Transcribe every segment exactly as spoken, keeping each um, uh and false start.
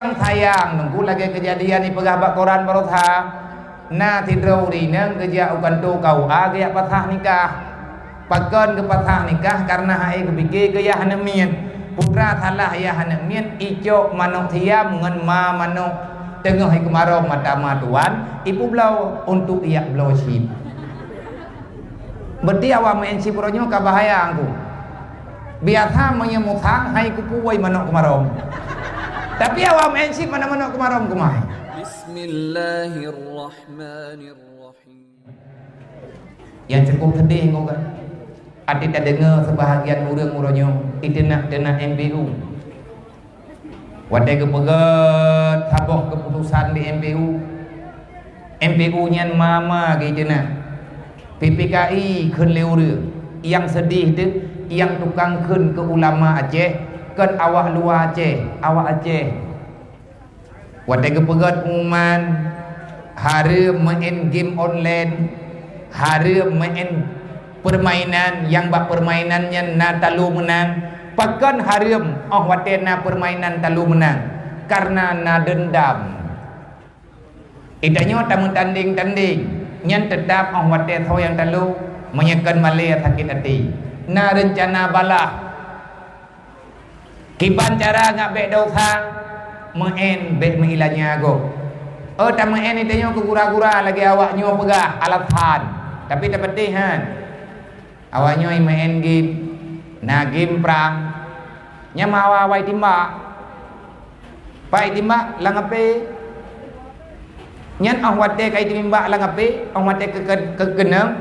Sayang, teungku, lagée keujadian ipeugah bak koran baroesa, na sidroe ureuëng inong geujak u kantô K U A geujak pasah nikah. Pakon geupasah nikah? Kareuna hai geupike keu yah aneuëk miet. Putra salah yah aneuëk miet, icok manok siam ngon ma manok. Teungoh ikeumarong mata ma tuan, ipeubloe untuk iyak bloe chip. Berarti awak meu'en chip uroe nyoe ka bahaya, Teungku. Biasa meunyoe musang hai kupuwoe manok keumarong. Tapi awak meu'en chip manok-manok keumarong keumae. Bismillahirrahmanirrahim. Nyang cukup sedih, Teungku, kan? Até tadeungoe seubahagian ureuëng uroe nyoe iteunak-teunak M P U. Watée geupeugét saboh keuputosan di M P U, M P U nyan ma-ma geuteunak. P P K I kheun lé ureuëng, nyang seudeh teuh nyang tukang kheun keu ulama Aceh, kon awak luwa Aceh, awak Aceh. Watée geupeugét pengumuman, hareuem meu'en game online, hareuem meu'en peurmainan nyang bak peurmainan nyan na talo meunang. Pakon hareuem óh watée na peurmainan talo meunang? Kareuna na deundam. Geutanyoe tameutandeng-tandeng, nyan teutab óh watée soe nyang talo, meunyoe kon malée sakét até. Na reuncana balah. Kiban cara ngat bék desya, meu'en bék meuilanya gob. Oh, tameu'en geutanyoe keu gura-gura lagée awak nyoe peugah alasan. Tapi tapatéh han. Awak nyoe meu'en game, na game prang. Nyang awai-awai timbak. Pai timbak lam H P. Nyan óh watée ka itimbak lam H P, óh watée keu-, keu-, keu-, keunong,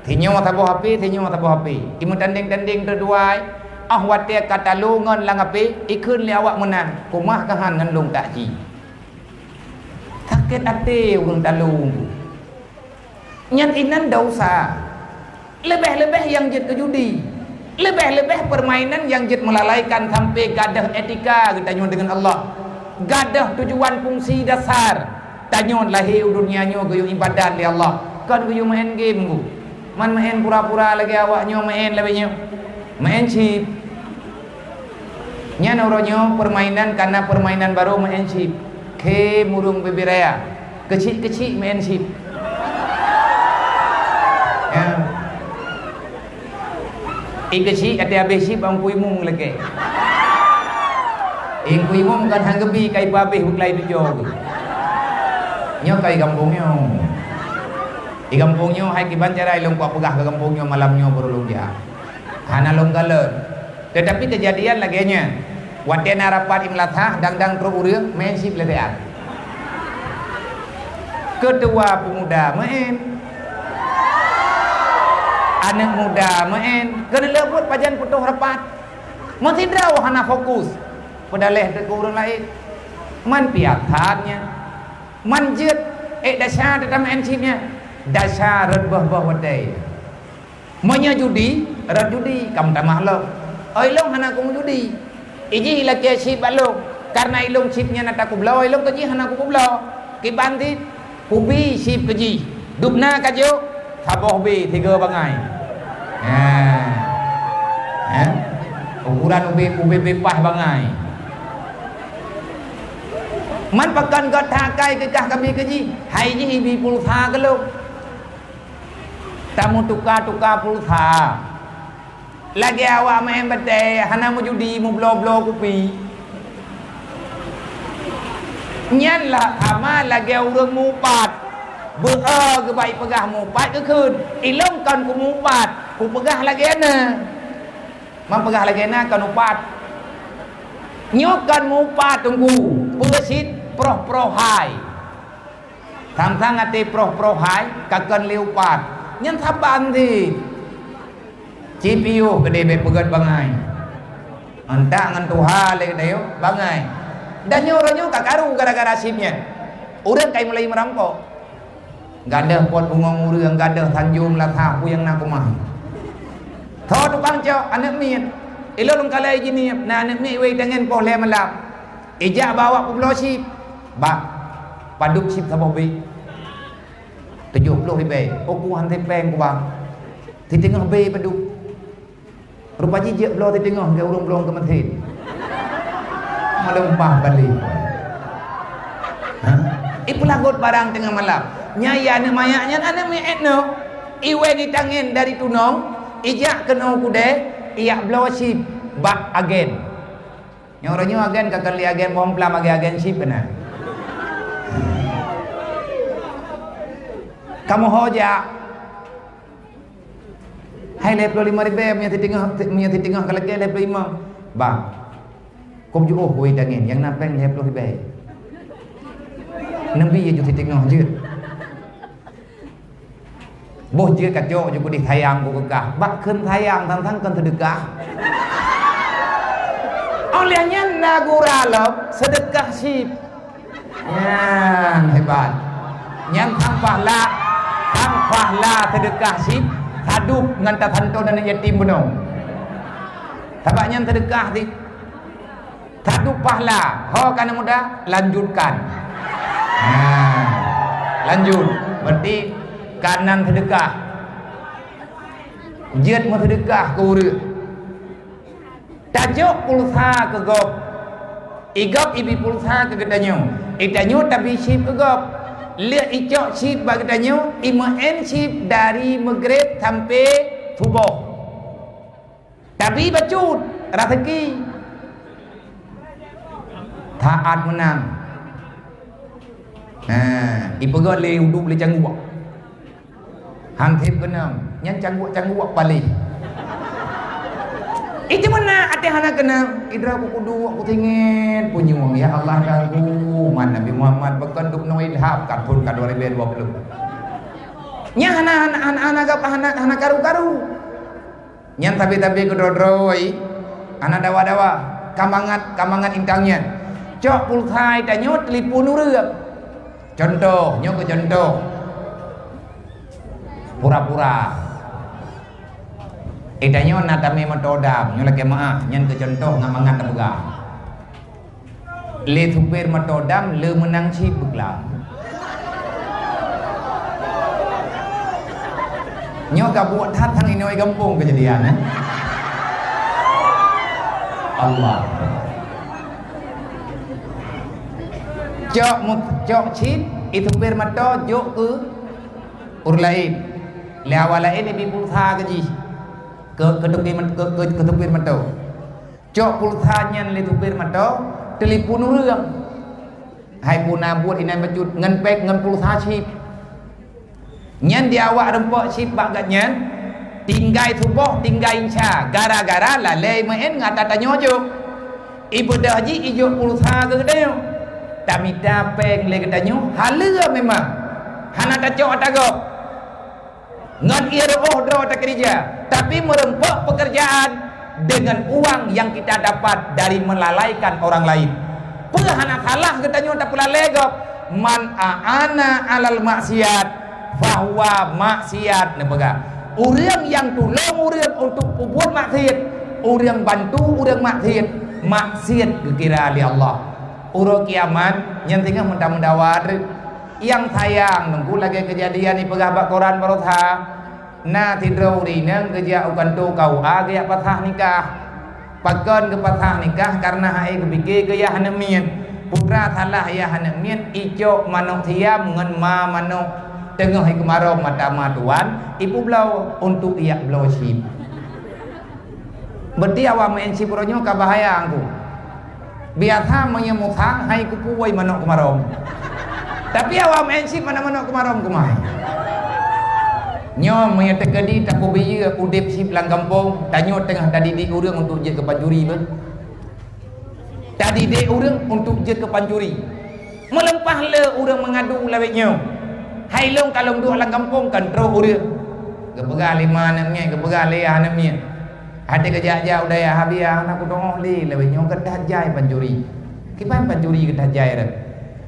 sinyoe saboh H P, sinyoe saboh H P. Imeutandeng-tandeng dua-dua, óh watée ka talo ngon lam H P, ikheun lé awak meunan, "Kumah ka han ngon lôn tak ji." Sakét até ureuëng talo. Nyan inan desya. Leubeh-leubeh nyang jeuet keu judi. Leubeh-leubeh peurmainan nyang jeuet meulalaikan sampai gadôh etika geutanyoe deungon Allah. Gadôh tujuan fungsi dasar tanyoe lahé u dunia nyoe geuyue ibadat lé Allah. Kon geuyue meu'en game, Teungku. Man meu'en pura-pura lagée awak nyoe meu'en lagée nyoe. Meu'en chip. Nyan uroe nyoe peurmainan, kana peurmainan barô meu'en chip. Khém ureuëng bubé raya. Keuchik-keuchik meu'en chip. Ya. I keuchik até habéh chip bang Teungku Imum lakée. Teungku Imum kan han geubi ka ipeubabéh beuklai tujoh tu. Nyoe ka i gampông nyoe. I gampông nyoe hai kiban cara ilôn kupeugah keu gampông nyoe malam nyoe baru lôn jak. Hana lôn kalon. Teutapi keujadian lagée nyan. Watée na rapat imeulasah, dang-dang trok ureuëng meu'en chip lé siat. Keutua peumuda meu'en. Aneuëk muda meu'en. Keuneulheueh buet pajan putôh rapat. Meusidroe hana fokus. Peudaléh teuh keu ureuëng laén. Man piasan nyan. Man jeuet ék desya teutameu'en chip nyan. Desya rot boh-boh watée. Meunyoe judi, rot judi, ka meutamah lom. Oh, ilôn hana kumeujudi. Ijih ilakée chip bak lôn, kareuna ilôn chip nyan ata kubloe, ilôn keujih hana kupeubloe. Kiban cit, kubi chip keujih. Dubna ka jok, saboh bé tiga bangai. Ha. Ha? Ukuran ubé, ubé bé paih bangai. Man pakon gét that akai keu kah kabi keujih, hai jih ibi pulsa keu lôn. Tameutuka-tuka pulsa. Lagée awak meu'en batée, hana meujudi, meubloe-bloe kupi. Nyan lah sama lagée ureuëng mupat. Beu-o geubai peugah mupat geukheun. Ilôn kon kumupat, kupeugah lagée na. Man peugah lagée na kon upat. Nyoe kon mupat teungku, peue cit proh-proh hai. Sang-sang até proh-proh hai, ka kon lé upat. Nyan saban cit. Ci piôh keudeh bék peugét bangai. Antak ngon tuha lé keudeh bangai. Dan nyoe uroe nyoe ka karu gara-gara chip nyan. Ureuëng kai mulai meurampok. Gadôh pot bungong ureuëng, gadôh sanjom lasah, peue nyang na keumah. Tho tukang cok aneuëk miet. Ilôn lôn kalai jiniep, na aneuëk miet wai tangen poh lhée malam. Ijak bak awak peubloe chip. Bak, padub chip saboh bé. Tujoh ploh ribée, uku han teueng kubang. Siteungoh bé padub. Rupa jih jeuet bloe siteungoh lagée ureuëng bloe keu meusen. Meulumpah balek. Ha? Ipeulagot barang teungoh malam. Nyan ya aneuk manyak nyan aneuk miet noh. Iwèe itangen dari tunong, ijak keunoe keudè, ijak bloe chip bak agen. Nyoe uroe nyoe agen ka kali agen bom plam, agen-agen chip keunan. Kamoe ho jak. Hai lhèe ploh limong ribèe, meunyoe siteungoh, meunyoe siteungoh ka lagèe lhèe ploh limong. Bang, kôm jiôh kuwèe tangen, nyang na pèng lhèe ploh ribèe. Neubi jeuet siteungoh jeuet. Boh jeuet kacok jeuet kudeh sayang ku keukah. Bak kheun sayang sang-sang kheun seudeukah. Óh lheueh nyan na gura lom seudeukah chip. Nyan hebat. Nyan sang pahala, sang pahala seudeukah chip, sadub ngon tasantom aneuk yatim bunoe. Sabab nyan seudeukah cit. Sadub pahala, ho ka na muda, lanjutkan. Nah, lanjut. Berarti kanan seudeukah. Jeuet meuseudeukah keu ureueng. Tajok pulsa keu gob. Igob ibi pulsa keu geutanyoe. Itanyoe tabi chip keu gob. Lheueh icok chip bak geutanyoe, imeu'en chip dari Maghrib sampai suboh. Tabi bacut, raseuki. Taat meunan. Nah, ipeugöt lé udeb lé cangguek. Han sép keunong, nyan cangguek-cangguek paléh. Itu mana até hana keunong, idra ku kuduek, ku singet, punyueng, ya Allah, ganggu, man Nabi Muhammad beukon dub nong ilham, ka thon ka dua ribu dua puluh. Nyan hana, hana, hana, hana, hana, hana karu-karu. Nyan sabe-sabe keudroe-droe, hana dawa-dawa, ka mangat, ka mangat intang nyan. Cok pulsa tanyoe telepon ureueng. Contoh, nyoe keu contoh. Pura-pura. Eh, tanyoe na tamé moto dam, nyoe lakèe meu'ah, nyan keu contoh ngon mangat tapeugah. Lé supir moto dam le meunang chip beuklam. Nyoe ka buet that sang inoe gampông keujadian, eh? Allah. Cok mu-, cok chip, i supir moto jok keu ureueng laén. Lé awak laén ibi pulsa keu jih. Keu, keu supir mot-, keu, keu, keu supir moto. Cok pulsa nyan lé supir moto, telepon ureueng. Hai puna buet inan bacut ngon péng ngon pulsa chip. Nyan di awak reumpok chip bak gobnyan, tinggai suboh, tinggai isya, gara-gara lalée meu'en ngon ata tanyoe jok. Ibeudôh jih ijok pulsa keu geutanyoe. Tamita péng lé geutanyoe, haleue memang. Hana tacok ata gob. Ngon ié reuôh droe takeurija, tapi meureumpok peukeurjaan deungon uang nyang kita dapat dari melalaikan orang lain. Peue hana salah geutanyoe tapeulalée gob? "Man a'ana 'alal maksiat, fahuwa maksiat," neupeugah. Ureuëng nyang tulông ureuëng untuk peubuet maksiet, ureuëng bantu ureuëng maksiet, maksiet geukira lé Allah. Uroe kiamat, nyan singoh meutameudawa treuk. Nyang sayang, Teungku, lagée keujadian ipeugah bak koran baroesa, na sidroe ureuëng inong geujak u kantô K U A geujak pasah nikah. Pakon geupasah nikah? Kareuna hai geupike keu yah aneuk miet. Putra salah yah aneuk miet icok manok siam ngon ma manok teungoh ikeumarôm mata ma tuan, ipeubloe untuk ijak bloe chip. Berarti awak meu'en chip uroe nyoe ka bahaya, Teungku. Biasa meunyoe musang hai kupuwoi manok keumarôm. Tapi awak meu'en chip hana manok keumarôm keumae. Nyoe meunyoe teukeudi tapeubiyeu udeb chip lam gampông, tanyoe teungoh tadidik ureuëng untuk jeuet keu pancuri beuh. Tadidik ureuëng untuk jeuet keu pancuri. Meuleupah le ureuëng meungadu lawét nyoe, "Hai lôn ka lôn duek lam gampông kan troh ureuëng." Geupeugah lé ma aneuk miet, geupeugah lé yah aneuk miet. Até geujak-jak u dayah Abiya, hana kutu'oh lé lawét nyoe geudah jai pancuri. Kiban pancuri geudah jai rot?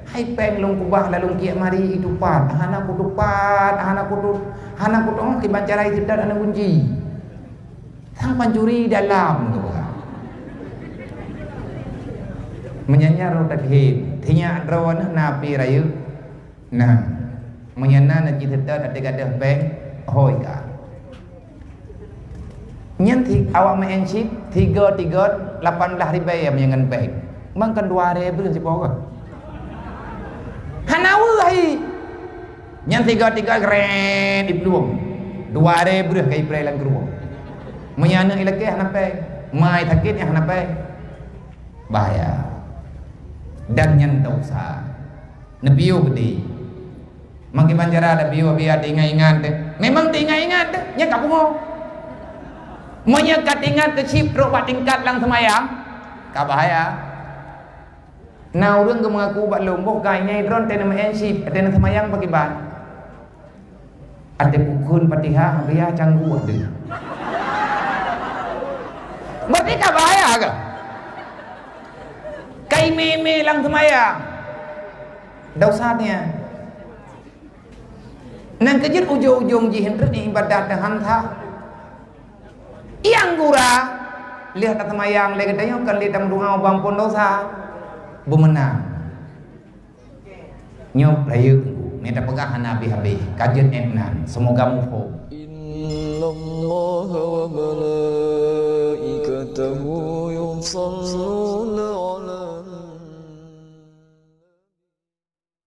Hai péng lôn keubah lalôn kiek mari itupat, hana kutupat, hana kutu-, hana kutu'oh kiban cara iseutôt aneuk gunci. Sang pancuri dalam tu. Meunyan nyan rot takheun, sinyak droeneuh na api rayeuk. Nah, meunyan na neuji seutôt até gadôh péng, hôi ka. Nyan si awak meu'en chip, tiga-tiga lapan belas ribèe meunyan ngon péng. Mang kan dua ribèe sipoh ka. Hana weueh hai. Nyan tiga-tiga gret iplueng. Dua hari breuh ka ipreh lam krueng. Meunyoe aneuk ilakèe hana pèng, ma isakét nyang hana pèng. Bahaya. Dan nyan desya. Neupiôh geude. Makiban cara neupiôh biar teuingat-ingat teuh. Memang teuingat-ingat teuh, nyan ka pungo. Meunyoe ka teuingat teuh cit trok bak tingkat lam seumayang, ka bahaya. Na ureueng geumeungaku bak lôn, "Boh, ka inyai droen teuh neumeu'en cit, teuh neuseumayang pakiban?" Até pukon Fatihah, biar cangguh deuh. Berarti ka bahaya ka? Ka imé-imé lam seumayang. Desya nyan. Nyan keuh jeuet ujong-ujong jih, enteuk ibadat teuh han sah. Nyang gura, lheueh taseumayang lé geutanyoe kon lé tameudoa ubak amphon desya. Beumeunang. Nyoe rayeuk teungku, mita peugah hana habéh-habéh, ka jeuet ék nan. Seumoga muphom. إن الله وملائكته يصلون على